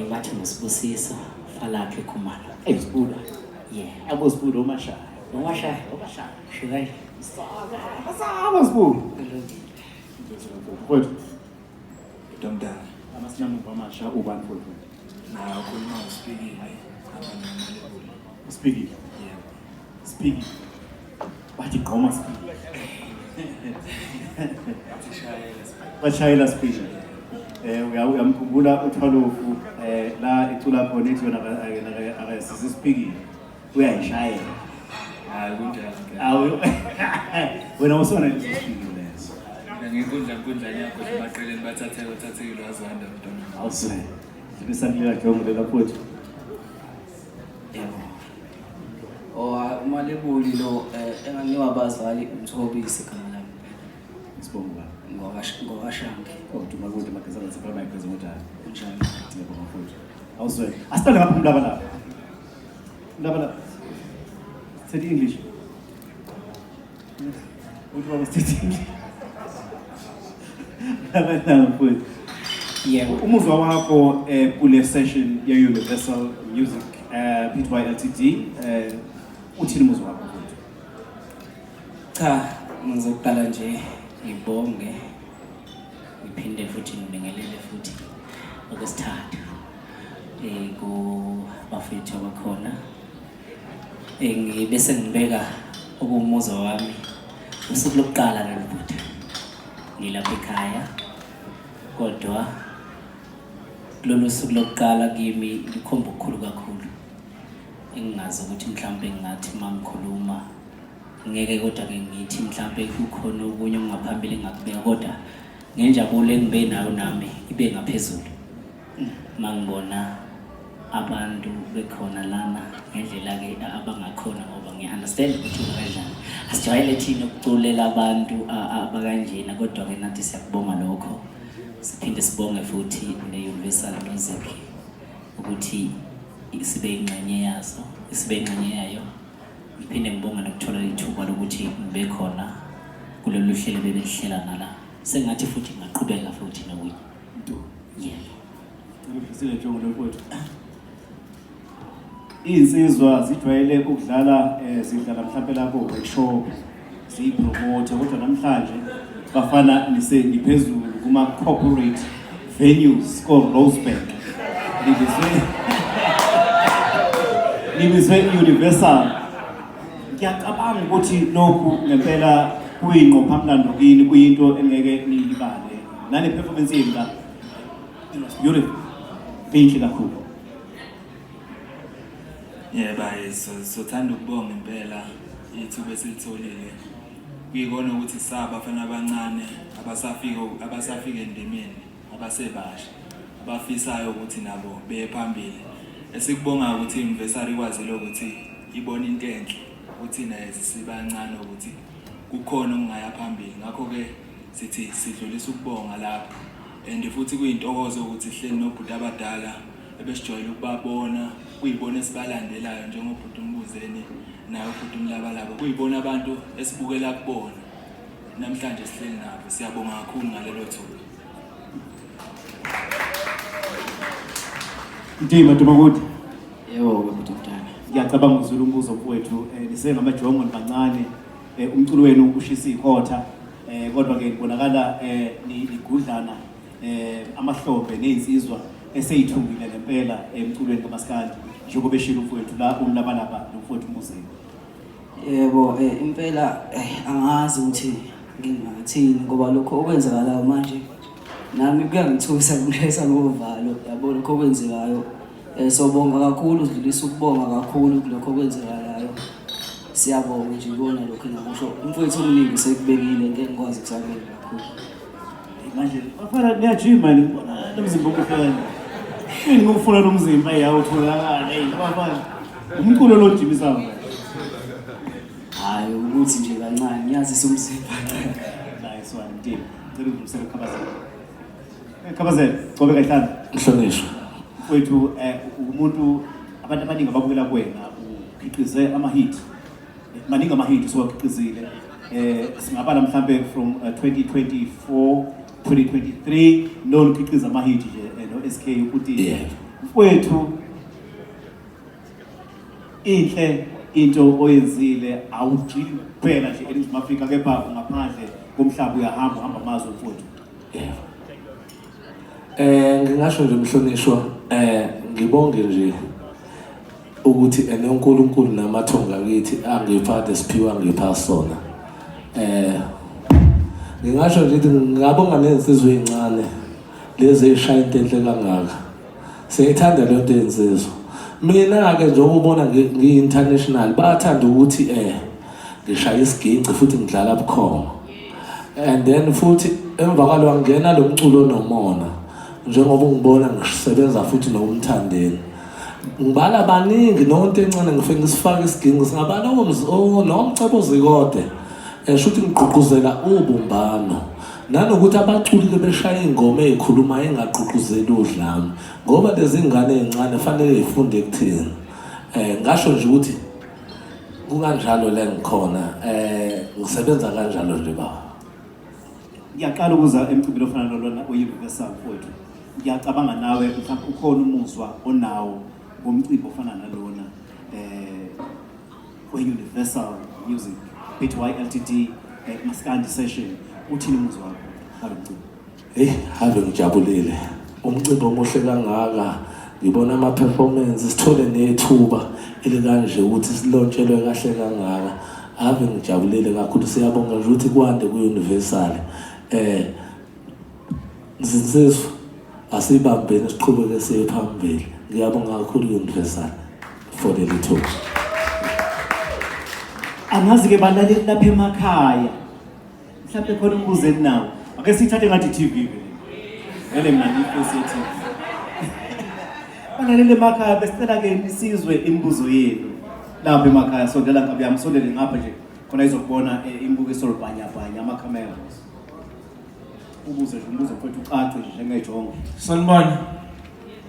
Bathi nguSibusiso Falakhe Khumalo. Hey Sibuda. Yeah. Yabo Sibuda umashaya. Umashaya. Umashaya. Shikayi. Saba Sibuda. Kulungile. Mfowethu, Domdala. amasinamumva amasha ubani mfowethu? Nayo ukhuluma uSpikile abanamalebuli. Uspikile. Yebo. Spikile. Bathi gqoma Spikile. Sishayela Spikile. Bashayela Spikile. Uyamkhumbula uThwalofu la ecula khona ethi yona akasisi Spikile. Uyayishayela. Hayi kunjalo impela. Awu wena usona leso Spikile leso. Mina ngenkundla nkundlane yakho nje emaqeleni bathatheke uthathekile wazwanda mntwana. Awuswe. Dlulisa jongo lela mfowethu. Yebo. Oh, uMalebuli lo engangiwa abazali uMthobisi igama lami. Sibonga baba. NgowakaShange. Oh, duma kude mageza ngisipha mageza ngodala. Kunjalo. Ngiyabonga mfowethu. Awuswe. Asiqale ngapha umlaba lapha. Umlaba lapha. Sithethe English. Uthi baba sithethe English. Laba lapha mfowethu. Yebo. Umuzwa wakho kule session ye Universal Music Pty Ltd uthini umuzwa wakho mfowethu? Cha, ngizoqala nje ngibonge ngiphinde futhi ngibingelele futhi okwesithathu kubafethu abakhona. Ngibe sengibeka okuwumuzwa wami usuku lokuqala lolu bhuti ngilapha ekhaya, kodwa kulolu suku lokuqala kimi likhomba okukhulu kakhulu engingazi ukuthi mhlawumbe ngingathi uma ngikhuluma ngeke, kodwa-ke ngithi mhlawumbe kukhona okunye okungaphambili engingakubeka, kodwa ngenjabulo engibe nayo nami ibe ngaphezulu uma ngibona abantu bekhona lana ngendlela-ke abangakhona, ngoba ngiya-understand ukuthi kanjani asijwayele thina ukuculela abantu abakanjena, kodwa-ke nathi siyakubonga lokho. Siphinde sibonge futhi ne-Universal Music ukuthi sibe ingxenye yazo, sibe ingxenye yayo. Ngiphinde ngibonge nokuthola ithuba lokuthi ngibe khona kulolu hlelo bebelihlela nala. Sengathi futhi ngingaqhubeka futhi nokunye. Yebo. Ngifisile jongo lomfowethu. Iy'nsizwa zijwayele ukudlala zidlala mhlampe lapho workshop ziyipromote, kodwa namhlanje bafana niphezulu kuma corporate venues ko Rosebank. Nibizwe Universal. Ngiyacabanga ukuthi lokhu ngempela kuyingqophamlando kini, kuyinto engeke niyilibale. Nale performance yenu la, it was beautiful. Inhle kakhulu. Yebo, hayi sothanda ukubonga impela ithuba esilitholile. Kuyikona ukuthi sabafana abancane abasafika endimeni, abasebasha, abafisayo ukuthi nabo beye phambili. Esikubongayo ukuthi i-Universal ikwazile ukuthi ibone into enhle kuthina sibancane ukuthi kukhona okungaya phambili. Ngakho-ke sithi sidlulisa ukubonga lapho, and futhi kuyintokozo ukuthi sihleli nobhuti abadala ebesijwayele ukubabona, kuyibona esibalandelayo njengobhuti uMbuzeni naye ubhuti uMlabalaba, kuyibona abantu esibukela kubona. Namhlanje sihleli nabo, siyabonga kakhulu ngalelo thuba. Mtima Dumakude. Yebo, bhuti mdala. Ngiyacabanga uzulu umbuzo mfowethu, nisengamajongo nibancane, umculo wenu ushisa ikhotha, kodwa ke kubonakala nigudlana amahlombe nezinsizwa eseyithumbile ngempela emculweni kaMaskandi, njengoba eshilo umfowethu la uMlabalaba nomfowethu uMbuzeni. Yebo, impela angazi ukuthi ngingathini, ngoba lokho okwenzakalayo manje nami kuyangithusa, kungishayisa ngovalo, yabo lokho okwenzekayo. Sobonga kakhulu, sidlulisa ukubonga kakhulu kulokho okwenzekalayo. Siyabonga nje ikona lokho engingakusho. Umfowethu omningi sekubekile, ngeke ngikwazi ukusabela kakhulu. Manje bafana niyajima ni, ngibona lo mzimba omuhle kanje. Yini ngokufuna lo mzimba eyawutholakala, hey bafana. Umculo lo jimisayo. Hayi ukuthi nje kancane ngiyazisa umzimba. Nice one, Mtima. Ngicela udlulisele kuKhabazela. Khabazela, gcobe kahlanu. Mhlonishwa. Mfowethu, umuntu abantu abaningi ababukela kuwena, ukhiqize ama-hit. Maningi ama-hit osowakhiqizile. Singabala mhlambe from 2024, 2023 nolukhiqiza ama-hit nje no SK ukuthi. Mfowethu, inhle into oyenzile, awugcini kuphela nje eNingizimu Afrika kepha ungaphandle komhlaba, uyahamba, uhamba amazwe, mfowethu. Yebo. Ngingasho nje mhlonishwa, ngibonge nje ukuthi ene uNkulunkulu namathonga kithi angipha lesiphiwa angipha sona. Ngingasho nje ukuthi ngingabonga nezinsizwa ezincane lezi ezishaya into enhle kangaka. Siyayithanda le nto yensizwa. Mina ke njengoba ubona ngi-international, bayathanda ukuthi ngishaya isiginci futhi ngidlala bukhoma. And then futhi emva kwalo angena lo mculo nomona, njengoba ungibona ngisebenza futhi noMthandeni. Ngibala baningi nonto encane ngifike ngisifake isiginci, singabala noMcebo Zikode. Shuthi ngigqugquzela ubumbano. Nanokuthi abaculi ke beshaya ingoma ezikhuluma engagqugquzeli udlame, ngoba lezi ngane ezincane fanele zifunde kuthina. Ngasho nje ukuthi kukanjalo la ngikhona, ngisebenza kanjalo nje baba. Ngiyaqala ukuza emcimbini ofana nalona we-Universal, mfowethu. Ngiyacabanga nawe mhlawumbe ukhona umuzwa onawo ngomcimbi ofana nalona we-Universal Music Pty Ltd, Maskandi Session. Uthini umuzwa wakho ngalo mcimbi? Hey, have ngijabulile. Umcimbi omuhle kangaka, ngibona ama performance, sithole nethuba elikanje ukuthi silontshelwe kahle kangaka. Ave ngijabulile kakhulu, siyabonga nje ukuthi kwande ku-Universal. Zinsizwa, asibambeni siqhubeke siye phambili. Ngiyabonga kakhulu Universal for leli thuba. Angazi ke balaleli lapha emakhaya, mhlawumbe khona umbuzo eninawo. Ake sithathe ngathi TV vele. Vele mina ngiyi-face ye-TV. Balaleli emakhaya, besicela ke nisizwe imibuzo yenu lapha emakhaya. Sondela nkabi yami, sondele ngapha nje khona izokubona imibukiso olubhanyabhanya amakhamera. Ubuze nje umbuzo mfowethu, ucace nje njengejongo. Sanibona.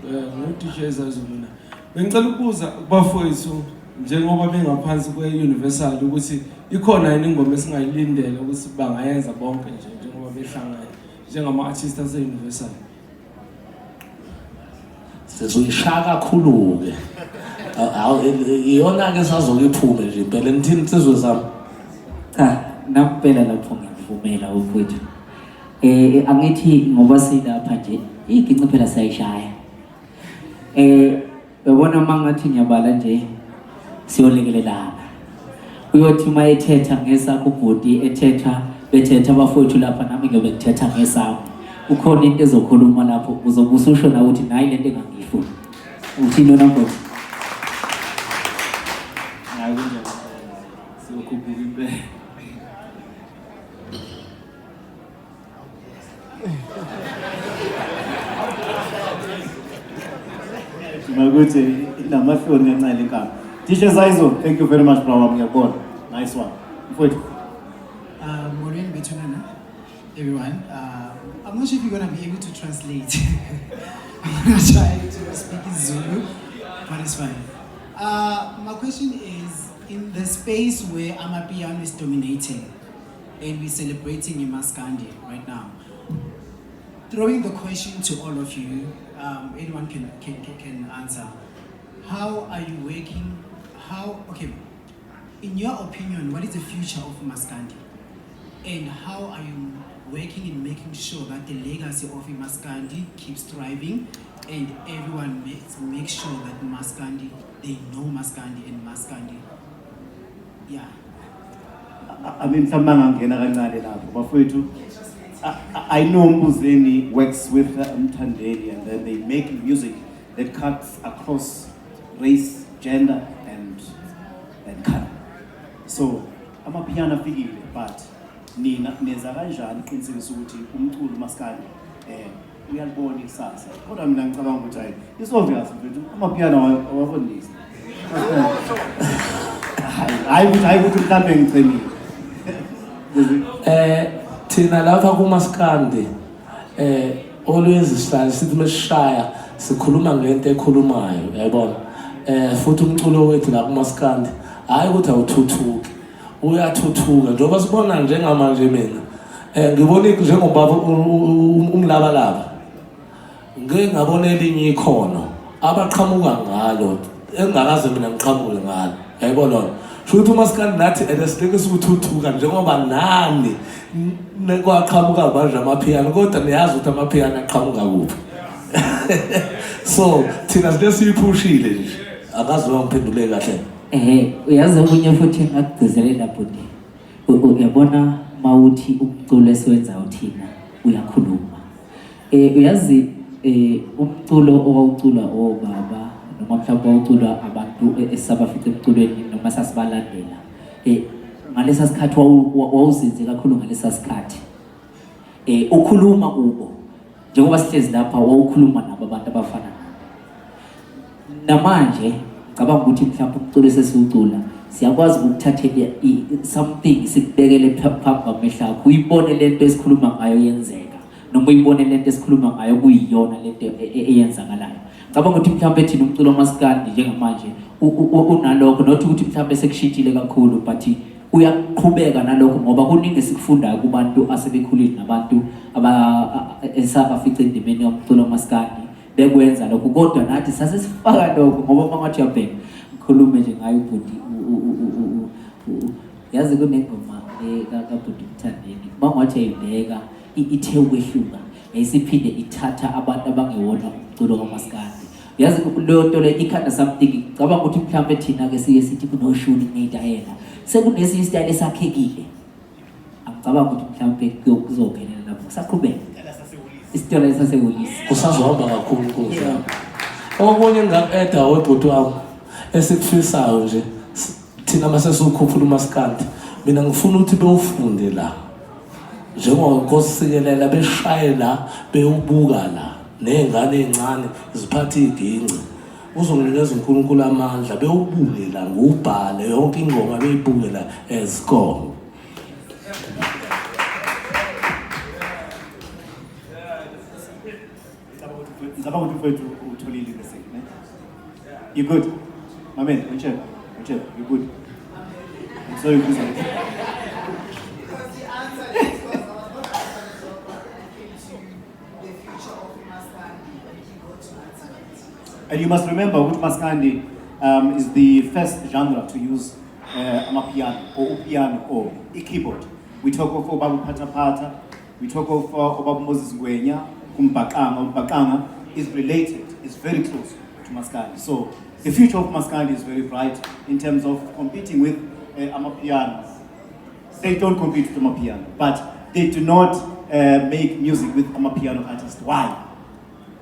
Ngu-DJ Zazo mina. Bengicela ukubuza kubafowethu njengoba bengaphansi kwe-Universal ukuthi ikhona yini ingoma esingayilindela ukuthi bangayenza bonke nje njengoba behlangene njengama-artist ase-Universal. Sizoyishaya kakhulu-ke. Iyona ke sazoke iphume nje impela. Nithini insizwe zami? Cha, nampela lapho ngiyakuvumela mfowethu. Angithi ngoba silapha nje iginci phela siyayishaya. Uyabona uma ngathi ngiyabala nje siyolekelelana. Uyothi uma ethetha ngesakho ubhuti, ethetha bethetha abafowethu lapha, nami ngiyobe ngithetha ngesami. Ukhona into ezokhuluma lapho, uzobe ususho nawe ukuthi nayi lento engangiyifuni. Uthini wena mfowethu? Hayi kunjalo. Siyokhuphuka impela. Makuthi inamahloni kancane lenkaba. DJ Zaizo, thank you very much bro wami, ngiyakubona. Nice one. Mfowethu. Molweni bethunana, everyone. I'm not sure if you're going to be able to translate. I'm going to try to speak in Zulu, but it's fine. My question is, in the space where Amapiano is dominating, and we're celebrating Imaskandi right now, throwing the question to all of you, anyone can answer. How are you working? How, okay, in your opinion, what is the future of Maskandi? And how are you working in making sure that the legacy of Maskandi keeps thriving and everyone makes sure that Maskandi, they know Maskandi and Maskandi, yeah. I mean, mhlawumbe ngangena kancane lapho bafowethu. I know Mbuzeni works with Mthandeni, and then they make music that cuts across race, gender, and color. So amapiano afikile, but nina nenza kanjani uqinisekisa ukuthi umculo umaskandi uyalibona ikusasa? Kodwa mina ngicabanga ukuthi hayi, it's obvious mfethu, amapiano awabonisi. Hayi ukuthi, hayi ukuthi mhlambe ngicemile. Thina lapha kumaskandi always sihlale sithi mesishaya sikhuluma ngento ekhulumayo, uyayibona. Futhi umculo wethu la kumaskandi hayi ukuthi awuthuthuki, uyathuthuka njengoba sibona njengamanje. Mina ngibona njengobaba umlabalaba, ngike ngabona elinye ikhono Abaqhamuka ngalo engingakaze mina ngiqhamuke ngalo. Yayibona lona. Sho ukuthi umaskandi nathi ene sileke siwuthuthuka njengoba nani kwaqhamuka manje amaphiyano kodwa niyazi ukuthi amaphiyano aqhamuka kuphi. So thina sike siyiphushile nje. Akazi noma ngiphendule kahle. Ehhe, uyazi okunye futhi engakugcizelela bhuti. Uyabona mawuthi umculo esiwenzayo thina uyakhuluma. Eh uyazi eh umculo owawuculwa obaba noma mhlawumbe wawuculwa abantu esabafica emculweni noma sasibalandela. Eh ngalesa sikhathi wawuzinze kakhulu ngalesa sikhathi. Eh ukhuluma kubo njengoba sihlezi lapha wawukhuluma nabo abantu abafana namanje ngicabanga ukuthi mhlawumbe umculo esesiwucula siyakwazi ukukuthathela something sikubekele phambi kwamehlo akho uyibone le nto esikhuluma ngayo yenzeka noma uyibone le nto esikhuluma ngayo kuyiyona le nto eyenzakalayo ngicabanga ukuthi mhlawumbe thina umculo wamaskandi njengamanje unalokho not ukuthi mhlawumbe sekushintshile kakhulu but uyaqhubeka nalokho ngoba kuningi esikufundayo kubantu asebekhulile nabantu esabafica endimeni yomculo wamaskandi bekwenza lokho kodwa nathi sase sifaka lokho ngoba uma ngathi uyabheka ngikhulume nje ngayo ubhuti yazi kunengoma kabhuti Mthandeni uma ngathi uyayibheka ithe ukwehluka yayisiphinde ithatha abantu abangewona umculo kamaskandi yazi leyo nto leyo ikhanda something ngicabanga ukuthi mhlawumbe thina-ke siye sithi kunoshuni kuneyitayela sekunesinye isitayela esakhekile angicabanga ukuthi mhlawumbe kuzophelela lapho kusaqhubeka isitolo esasehholisi Kusazohamba kakhulu nkosi yami. Okunye engingaku-eda webhuti wami esikufisayo nje thina mase siwukhuphula umaskandi mina ngifuna ukuthi bewufunde la njengonkosi sikelela beshaye la bewubuka la ney'ngane ey'ncane ziphathe iy'ginci uzonginikeza uNkulunkulu amandla bewubuke la ngiwubhale yonke ingoma beyibuke la ezikolo Ngicabanga ukuthi mfowethu utholile bese ne? You good? My man, utshela, utshela, you good? I'm sorry kuza. Because the answer is because I was not answer the job, but when it came to the future of Maskandi, and he got to answer it. And you must remember ukuthi Maskandi is the first genre to use amapiano or upiano or a keyboard. We talk of Obabu Pata Pata, we talk of Obabu Moses Ngwenya, Umbaqanga. Umbaqanga is related, is very close to Maskandi. So the future of Maskandi is very bright in terms of competing with amapiano. They don't compete with amapiano, but they do not make music with amapiano artists. Why?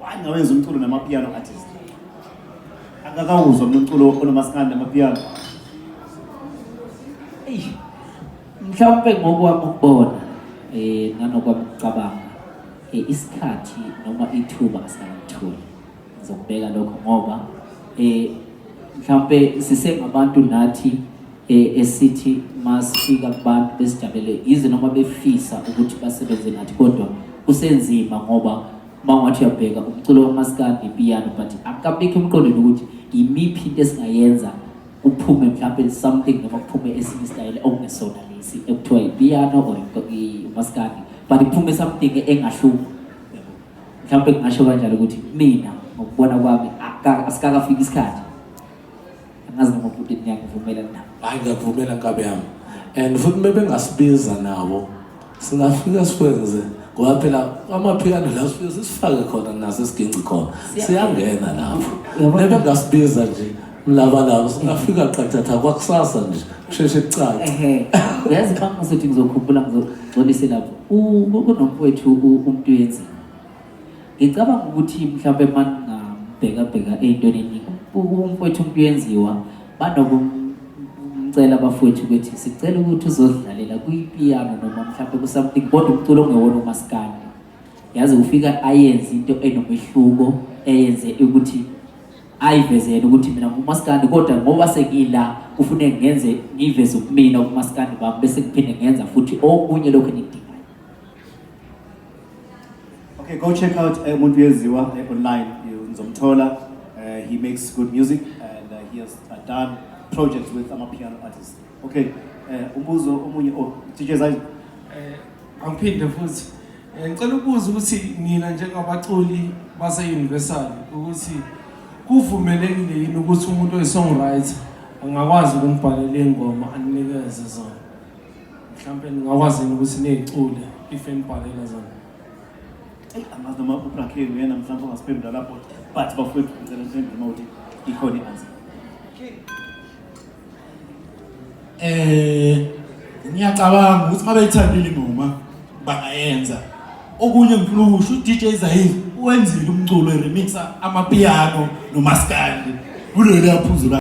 Why ngawenza umculo namapiano artist? Angakawuzwa mina umculo onomaskandi namapiano. Eyi, mhlawumbe ngokwami ukubona nanokwami ukucabanga isikhathi noma ithuba asingalitholi ngizokubeka lokho ngoba mhlawumbe sisengabantu nathi esithi masifika kubantu besijabulele yize noma befisa ukuthi basebenze nathi kodwa kusenzima ngoba uma ungathi uyabheka umculo wamaskandi piano but akukabikho emqondweni ukuthi imiphi into esingayenza kuphume mhlawumbe something noma kuphume esinye isitayela okungesona lesi ekuthiwa ipiano or umaskandi but kuphume something engahluka yabo mhlawumbe ngingasho kanjalo ukuthi mina ngokubona kwami asikakafiki isikhathi angazi noma ubhuti niyangivumela na. Hayi ngiyakuvumela nkabi yami and futhi bebengasibiza nabo singafika sikwenze ngoba phela amaphiyano la sifike sisifake khona naso esiginci khona siyangena lapho bebengasibiza nje mlabalaba singafika qathatha kwakusasa nje kusheshe kucace. Ehe, uyazi uma ngizothi ngizokhumbula ngizogcolise lapho kunomfowethu umuntu yenziwa ngicabanga ukuthi mhlawumbe uma ningabhekabheka ey'ntweni eningi umfowethu umuntu yenziwa banokumcela abafowethu ukuthi sicela ukuthi uzodlalela kuyipiyano noma mhlawumbe ku-something kodwa umculo ongewona umaskandi yazi ufika ayenze into enomehluko eyenze ukuthi ayiveze yena ukuthi mina ngumaskandi kodwa ngoba sengila kufuneka ngenze ngiveze ubumina kumaskandi bami bese ngiphinde ngenza futhi okunye lokhu enikudingayo. Okay, go check out umuntu yenziwa online. Nizomthola. He makes good music and he has done projects with amapiano artists. Okay, umbuzo omunye, oh, DJ Zaizo. Angiphinde futhi. Ngicela ukubuza ukuthi nina njengabaculi base Universal ukuthi Kuvumelekile yini ukuthi umuntu oyi-songwriter angakwazi ukunibhalela iy'ngoma aninikeze zona? Mhlampe ningakwazi yini ukuthi niy'cule if enibhalela zona? Eyi, angazi noma uBrakhe uyena mhlawumbe ongasiphendula lapho, but bafowethu ngicela niphendule uma ukuthi ikhona i-answer. Ngiyacabanga ukuthi mabeyithandile ingoma bangayenza. Okunye ngifuna ukusho uDJ Zahir wenzile umculo eremixa amapiano nomaskandi kuleli yaphuzu la.